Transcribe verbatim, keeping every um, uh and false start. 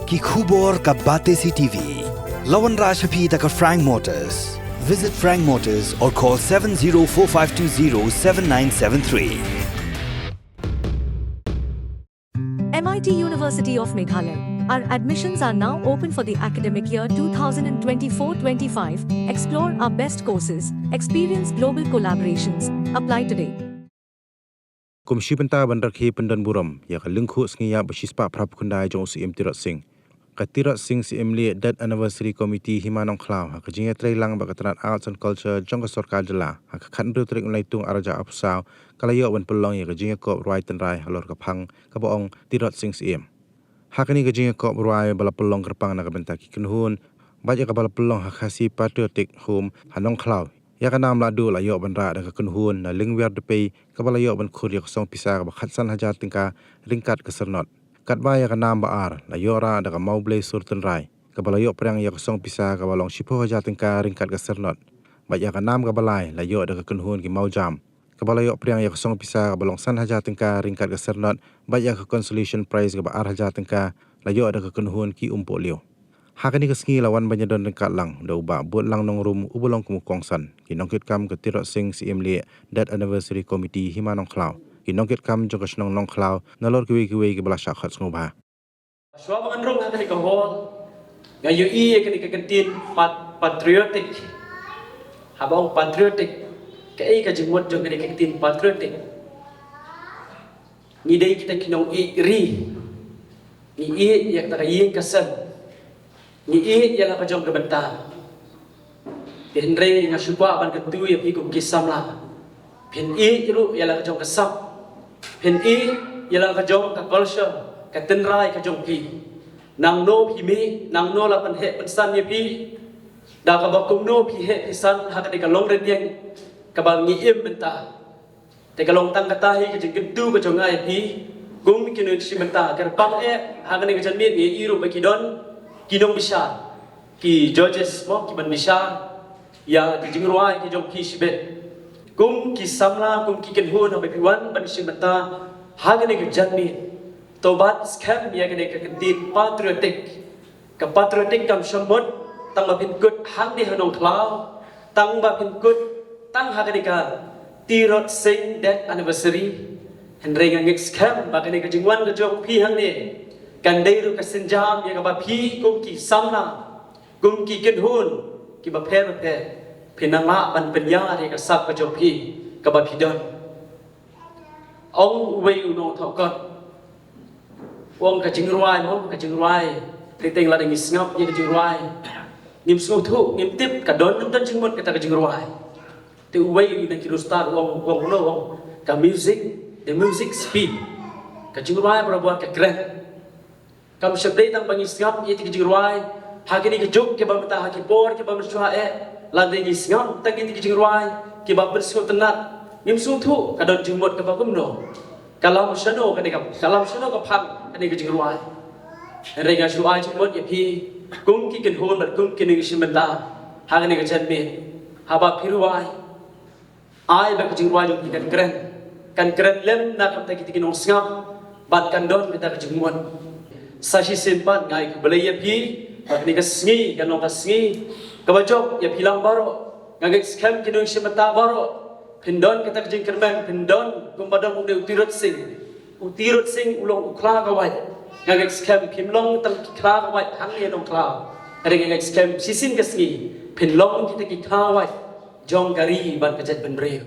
Ki khubor ka Batesi T V. La wanrah sha phi da ka Frank Motors. Visit Frank Motors or call seven zero four five two zero seven nine seven three. M I T University of Meghalaya. Our admissions are now open for the academic year two thousand twenty-four twenty-five. Explore our best courses, experience global collaborations. Apply today. Kum shi bynta ban rakhe pyndon burom ïa ka lyngkhuh sngi ïap ba shispah phra phew khyndai jong u Syiem Tirot Sing, ka Tirot Sing Syiem Lieh Death Anniversary Committee Hima Nongkhlaw ha ka jingïatreilang bad ka tnat Arts and Culture jong ka sorkar jylla ha ka khathynriew tarik u Naitung arhajar arphew saw ka la ïoh ban pynlong ïa ka jingïakop rwai tynrai halor ka phang kaba ong Tirot Sing Syiem. Ha kane ka jingïakop rwai ba la pynlong kyrpang na ka bynta ki kynhun bad ïa kaba la pynlong ha Khasi Patriotic Home ha Nongkhlaw, ïa ka nam la duh la ïoh ban rah da ka kynhun na Lyngwiar Dpei kaba la ïoh ban khur ïa ka song pisa kaba khatsan hajar tyngka ryngkat ka syrnod. Katba ïa ka nam ba ar la ïoh rah da ka Mawblei Sur Tynrai kaba la ïoh priang ïa ka song pisa kaba long shiphew hajar tyngka ryngkat ka syrnod. Bad ïa ka nam kaba lai la ïoh da ka kynhun ki Mawjam kaba la ïoh priang ïa ka song pisa kaba long san hajar tyngka ryngkat ka syrnod bad ïa ka consolation prize kaba ar hajar tyngka la ïoh da ka kynhun ki Umpohliew. Ha kane ka sngi la wan ban ïadon ryngkat lang da u Bah Butlang Nongrum uba long kum u kongsan, ki nongkitkam ka Tirot Sing Syiem Lieh Death Anniversary Committee Hima Nongkhlaw, ki nongkitkam jong ka shnong Nongkhlaw nalor kiwei kiwei kiba la shah khot sngewbha. Shuwa ba ngan rung ha kane ka hall, nga ïohi ïa kane ka kyntien pat- patriotic. Haba ong patriotic, kaei ka jingmut jong kane ka kyntien patriotic? Ngi dei kita ki nongïeit ri. Ngi ïeit ïa kata ka ïing ka sem. Ngi ïeit ïa la ka jong ka bynta. Te hynrei nga shu kwah ban kyntu ïa phi kum ki samla. Phin ïeit ruh ïa la ka jong ka sap. Phin ïeit ïa la ka jong ka culture, ka tynrai ka jong phi. Nangno phi mih, nangno la pynheh pynsan ïa phi. Da kaba kumno phi heh phi san ha kane ka longrynïeng kaba ngi im mynta. Te ka long tang kata hi ka jingkyntu ka jong nga ïa phi. Kum ki nongshim bynta, kyrpang eh ha kane ka janmiet ngi ïohi ruh ba ki don ki nongbishar, ki judges mo, ki ban bishar ïa ki jingrwai ki jong phi shibit. Kum ki samla, kum ki kynhun, haba phi wan ban shim bynta ha kane ka janmiet, to bat skhem ïa kane ka kyntien patriotic. Ka patriotic kam shym mut tang ba phin kut hangne ha Nongkhlaw, tang ba phin kut tang ha kane ka Tirot Sing Death Anniversary. Hynrei nga ngeit skhem ba kane ka jingwan ka jong phi hangne kan dei ruh ka sienjam ïa kaba phi kum ki samla, kum ki kynhun kiba pher bapher, phin nang lah ban pynïar ïa ka sap ka jong phi kaba phi don. Ong uwei u nongthoh kot, u ong ka jingrwai mo, ka jingrwai, teng teng lada ngi sngap ïa ka jingrwai, ngim sngewthuh, ngim tip ka don ne ym don jingmut kata ka jingrwai. Te uwei na ki rooster u ong, u ong, u ong ka music, the music speak. Ka jingrwai barabor ka kren. Kam shym dei tang ba ngi sngap ïa ki jingrwai ha kine ki juk kiba mynta, ha ki por kiba mynshuwa eh, lada ngi sngap tang ïa ki jingrwai kiba pynsngewtynnat, ngim sngewthuh ka don jingmut kaba kumno. Ka lam shano kane ka, ka lam shano ka phang kane ka jingrwai. Hynrei nga shu ai jingmut ïa phi kum ki kynhun bad kum ki nongshim bynta ha kane ka janmiet, haba phi rwai, ai ba ka jingrwai jong phi kan kren, kan kren lem na ka bynta kita ki nongsngap bad kan don kata ka jingmut. Sa shisien pat nga ai khublei ïa phi ba kane ka sngi kan long ka sngi kaba jop ïa phi lang baroh. Nga ngeit skhem ki nongshim bynta baroh phin don kata ka jingkyrmen, phin don kumba don u Tirot Sing. U Tirot Sing u long u khla ka wait. Nga ngeit skhem phim long tang ki khla ka wait hangne Nongkhlaw, hynrei nga ngeit skhem shisien ka sngi phin long kita ki khla wait jong ka ri bad ka jaitbynriew.